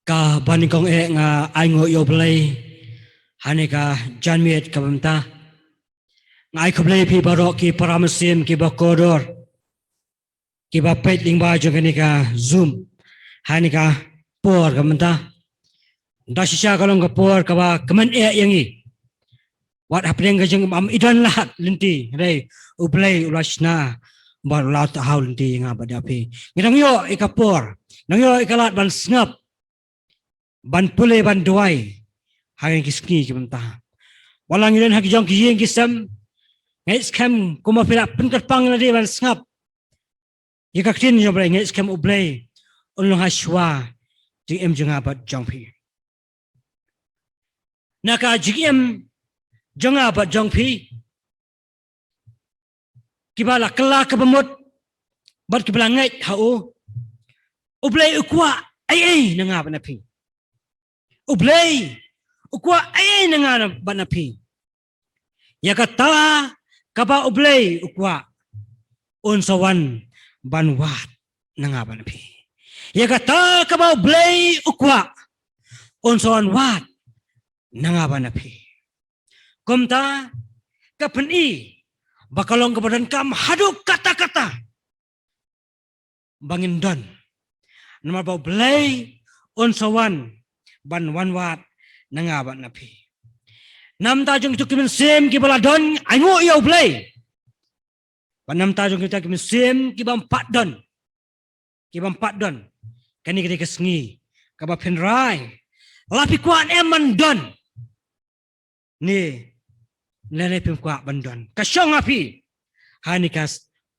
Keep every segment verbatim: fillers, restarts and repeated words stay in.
Kaba nyngkong eh nga ainguh ïa U Blei ha kane ka janmiet kaba mynta. Nga ai khublei ïa phi baroh ki para mynsiem kiba kordor kiba peit lyngba jong kane ka Zoom ha kane ka por kaba mynta. Da shisha ka long ka por kaba kmen eh ïa ngi. Wat hapdeng ka jingim i don lad lynti, hynrei U Blei u la shna bad u la thaw lynti ïa nga bad ïa phi. Ngi dang ïoh ïa ka por, ngi dang ïoh ïa ka lad ban sngap, ban pule, ban duwai ha kine ki sngi ki mynta. Wat la ngi don ha ki jong ki ïing ki sem, nga ngeit skhem kumba phi la pynkyrpang ïa lade ban sngap ïa ka ktien jong U Blei, nga ngeit skhem U Blei un long ha shuwa jingim jong nga bad jong phi. Na ka jingim jong nga bad jong phi, kiba la kylla kaba mut bad kiba la ngeit ha u, U Blei u kwah ei ei na nga bad na phi. U Blei u kwah ei ei na nga bad na phi. Ïa kata kaba U Blei u kwah, un sa wan ban wad na nga bad na phi. Ïa kata kaba U Blei u kwah, un sa wan wad na nga bad na phi. Kumta ka pyni ba ka long kaba donkam haduh katta katta ba ngin don, namar ba U Blei un sa wan ban wan wad na nga bad na phi. Na bynta jong kito ki mynsiem kiba la don, ainguh ïa U Blei. Bad na bynta jong kita ki mynsiem kibym pat don, kibym pat don, kane ka dei ka sngi kaba phin rai, la phi kwah ne em ban don ne lane phim kwah ban don. Ka shong ha phi ha kane ka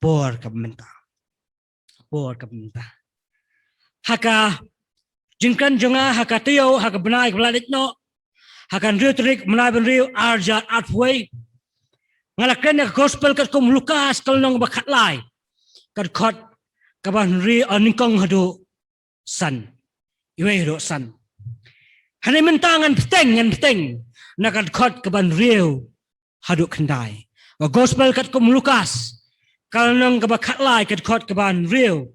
por kaba mynta. Por kaba mynta. Ha ka jingkren jong nga ha ka taïew, ha ka bnai kaba la leit noh, ha ka hynriew tarik bnai ba hynriew, ar hajar arphew wei, nga la kren na ka Gospel katkum u Lukas, ka lynnong ba khatlai, ka dkhot kaba hynriew, ah, nyngkong haduh san. Iwei haduh san. Hangne mynta ngan bteng, ngan bteng na ka dkhot kaba hynriew haduh khyndai. Ka Gospel katkum u Lukas, ka lynnong kaba khatlai, ka dkhot kaba hynriew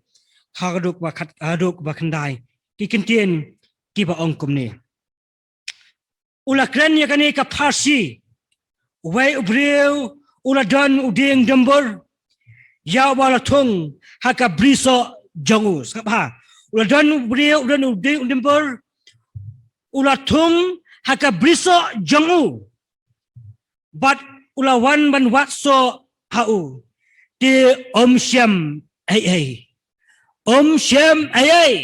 haduh kaba khat, haduh kaba khyndai. Ki kyntien kiba ong kumne. U la kren ïa kane ka pharshi. Uwei u briew u la don u dieng dumbur ïa uba la thung ha ka brisoh jong u. Sngap bha. U la don u briew, u don u dieng dumbur, u la thung ha ka brisoh jong u. Bad u la wan ban wad soh ha u, te um shem ei ei. Um shem ei ei.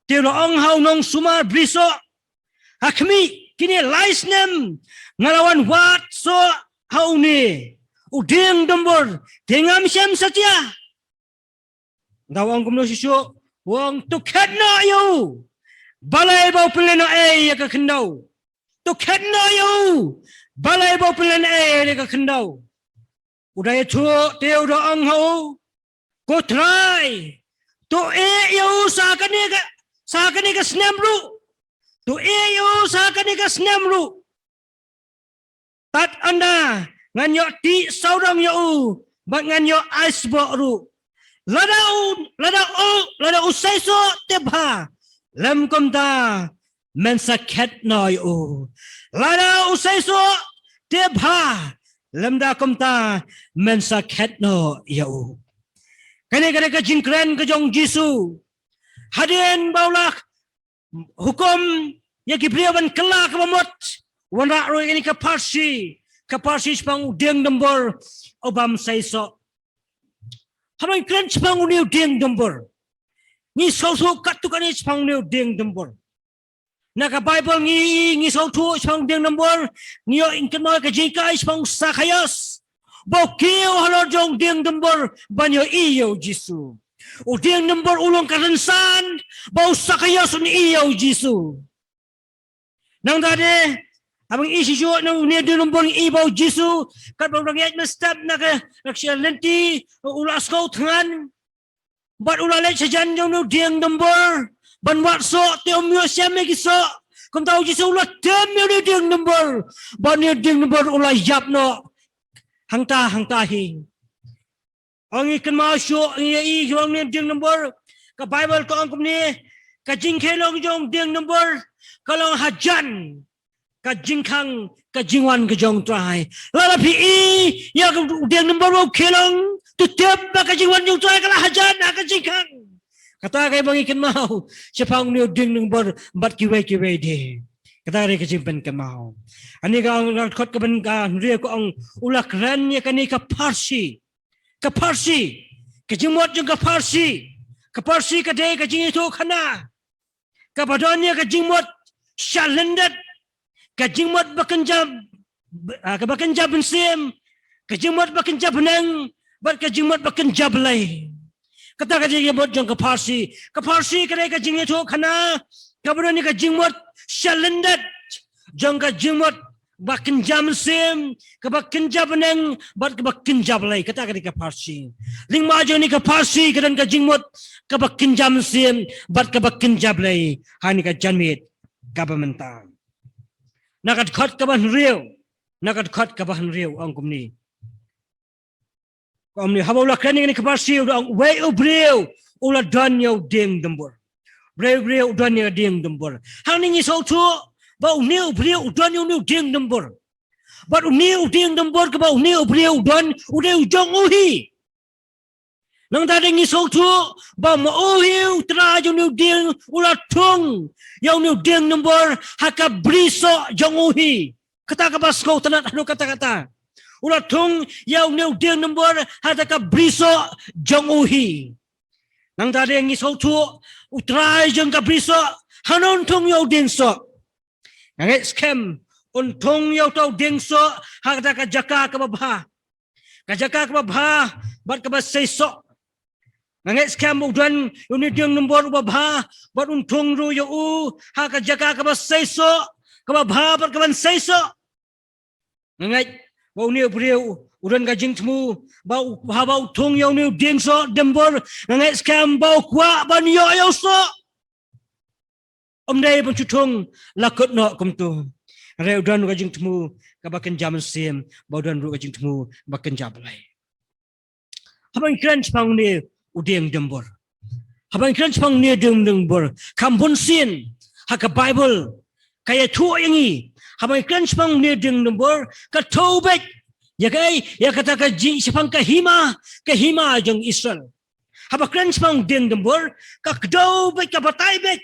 Te u la ong ha u nongsumar brisoh, ha khmih, kine lai snem nga la wan wad soh ha une u dieng dumbur, te ngam shem satia. Nda u ong kumno shisha, u ong to khet noh ïa u. Balei ba u pynlehnohei ïa ka khyndew? To khet noh ïa u. Balei ba u pynlehnohei ïa ka khyndew? U da ïathuh, te u da ong ha u, ko Trai, to ïeh ïa u sa kane ka, sa kane ka snem ruh. To ïeh ïa u sa kane ka snem ruh. Tad ynda ngan ïoh tih sawdong ïa u bad ngan ïoh ai sboh ruh. Lada u, lada u, lada u seisoh te bha, lym kumta men sa khet noh ïa u. Lada u seisoh te bha, lymda kumta men sa khet noh ïa u. Kane, kane ka jingkren ka jong Jisu. Hadien ba u la hukum ïa ki briew ban kylla kaba mut, u wanrah ruh ïa kane ka pharshi, ka pharshi shaphang u dieng dumbur u bym seisoh. Haba ngi kren shaphang une u dieng dumbur, ngi sngewthuh katto katne shaphang une u dieng dumbur. Na ka Baibl ngi, ngi sngewthuh shaphang u dieng dumbur, ngi ïoh, ngi kynmaw ka jinghikai shaphang u Sakhaios ba u kiew halor jong u dieng dumbur ban ïohi ïa u Jisu. U dieng dumbur u long ka rynsan ba u Sakhaios un ïohi ïa u Jisu. Nangta de, haba ngi shisha na une u dieng dumbur ngi ïohi ba u Jisu, katba u dang ïaid mynstep na ka, na ka lynti, u la sngew thngan. Bad u la leit shajan jong une u dieng dumbur ban wad soh, te um ïoh shem ïa ki soh. Kumta u Jisu u la tim ïa une u dieng dumbur, bad une u dieng dumbur u la ïap noh hangta hangta hi. Ong ngi kynmaw shuh, ngi ïohi ïa une u dieng dumbur, ka Baibl ka ong kumne, ka jingkhie long jong dieng nombor ka long hajan ka jingkhang ka jingwan ka jong Trai. Lada phi i ïa ka dieng nombor ba u khie long, to tip ba ka jingwan jong Trai ka la hajan ha ka jingkhang. Kata ka ba ngi kynmaw shaphang une u dieng nombor bad kiwei kiwei de. Kata ka dei ka jingpynkynmaw. Hangne ka ong, ka dkhot kaba hynriew ka ong, u la kren ïa kane ka pharshi. Ka pharshi, ka jingmut jong ka pharshi. Ka pharshi ka dei ka jingïathuhkhana kaba don ïa ka jingmut shalyndet, ka jingmut ba kynja, ah, kaba kynja mynsiem, ka jingmut ba kynja bneng, bad ka jingmut ba kynja Blei. Kata ka jingmut jong ka pharshi. Ka pharshi ka dei ka jingïathuhkhana kaba don ïa ka jingmut shalyndet jong ka jingmut ba kynja mynsiem, kaba kynja bneng, bad kaba kynja Blei. Kata ka dei ka pharshi. Lyngba jong kane ka pharshi ka don ka jingmut kaba kynja mynsiem bad kaba kynja Blei ha kane ka janmiet kaba mynta. Na ka dkhot kaba hynriew, na ka dkhot kaba hynriew ong kumne. Kumne, haba u la kren ïa kane ka pharshi u la ong, uwei u briew u la don ïa u dieng nombor. Uwei u briew u don ïa u dieng nombor. Hangne ngi sngewthuh ba une u briew u don ïa une u dieng nombor. Bad une u dieng nombor kaba une u briew u don u dei u jong u hi. Nangta de ngi sngewthuh ba ma u hi u trai jong une u dieng, u la thung ïa une u dieng nombor ha ka brisoh jong u hi. Kata kaba sngewtynnat haduh katta katta. U la thung ïa une u dieng nombor ha kata ka brisoh jong u hi. Nangta de ngi sngewthuh u trai jong ka brisoh, hangno un thung ïa u dieng soh? Nga ngeit skhem un thung ïa uta u dieng soh ha kata ka jaka kaba bha. Ka jaka kaba bha bad kaba seisoh. Nga ngeit skhem u don ïa une u dieng nombor uba bha bad un thung ruh ïa u ha ka jaka kaba seisoh, kaba bha bad kaban seisoh. Nga ngeit ba une u briew u don ka jingthmu ba u, haba u thung ïa une u dieng soh nombor, nga ngeit skhem ba u kwah ban ïoh ïa u soh. Ym dei ban shu thung la kut noh kumto. Hynrei u don ruh ka jingthmu kaba kynja mynsiem, ba u don ruh ka jingthmu ba kynja Blei. Haba ngi kren shaphang une u dieng nombor, haba ngi kren shaphang une u dieng nombor, kham bun sien ha ka Baibl ka ïathuh ïa ngi, haba ngi kren shaphang une u dieng nombor ka thew beit ïa kaei, ïa kata ka jing shaphang ka hima, ka hima jong Israel. Haba kren shaphang dieng nombor ka kdew beit, ka batai beit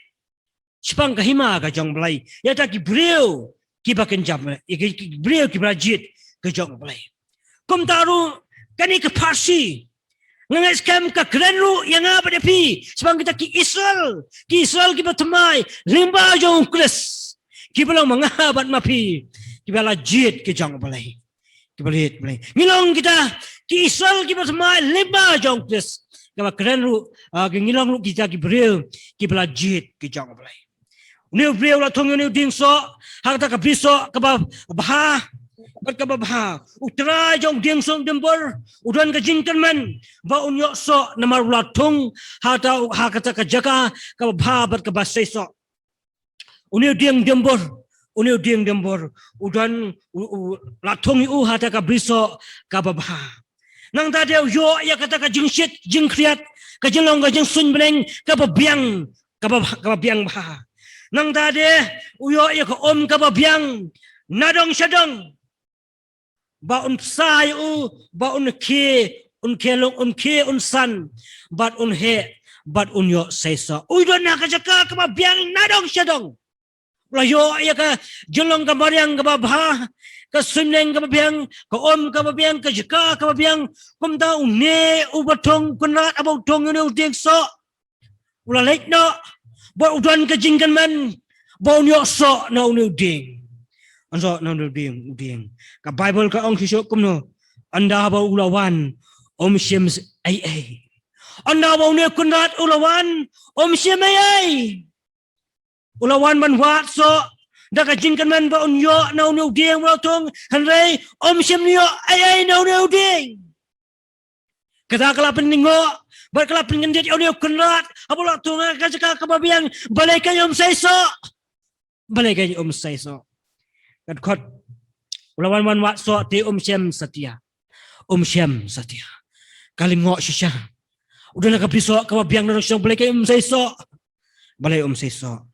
shaphang ka hima ka jong Blei ïa kita ki briew kiba kynja Blei, ïa ki briew kiba la jied ka jong Blei. Kumta ruh kane ka pharshi, nga ngeit skhem ka kren ruh ïa nga bad ïa phi shaphang kita ki Israel, ki Israel kiba thymmai lyngba jong U Khrist, kiba long ma nga bad ma phi, kiba la jied ka jong Blei. Kiba la jied Blei. Ngi long kita ki Israel kiba thymmai lyngba jong U Khrist. Kaba kren ruh, ah, ngi long ruh kita ki briew kiba la jied ka jong Blei. Une u briew u la thung ïa une u dieng soh ha kata ka brisoh kaba bha bad kaba bha. U trai jong u dieng soh nombor u don ka jingkyrmen ba un ïoh soh namar u la thung ha kata, ha kata ka jaka kaba bha bad kaba seisoh. Une u dieng nombor, une u dieng nombor u don, u, u la thung ïa u ha kata ka brisoh kaba bha. Nangta de u ïoh ïa kata ka jingshit jingkhriat, ka jinglong ka jingsuiñ bneng kaba biang, kaba, kaba biang bha. Nangta de u ïoh ïa ka um kaba biang nadong shadong, ba un psa ïa u, ba un khie, un khie long, un khie un san, bad un heh, bad un ïoh seisoh. U don ha ka jaka kaba biang nadong shadong. U la ïoh ïa ka jinglong ka mariang kaba bha, ka suiñ bneng kaba biang, ka um kaba biang, ka jaka kaba biang. Kumta une uba thung, Kynrad haba u thung ïa une u dieng soh, u la leit noh bad u don ka jingkyrmen ba un ïoh soh na une u dieng. Un soh na une u dieng, u dieng. Ka Baibl ka ong shisha kumno? Ynda ba u la wan, um shim ei ei. Ynda ba une u Kynrad u la wan, um shim ei ei. U la wan ban wad soh da ka jingkyrmen ba un ïoh na une u dieng ba u la thung, hynrei um shym ïoh ei ei na une u dieng. Kata ka la pynlyngngoh bad ka la pynkyndit ïa une u Kynrad haba u la thung ha ka jaka kaba biang, balei kein um seisoh? Balei kein um seisoh? Ka dkhot, u la wan ban wad soh te um shym satia. Um shym satia. Ka lyngngoh shisha. U don ha ka brisoh kaba biang nadong shadong, balei kein um seisoh? Balei um seisoh?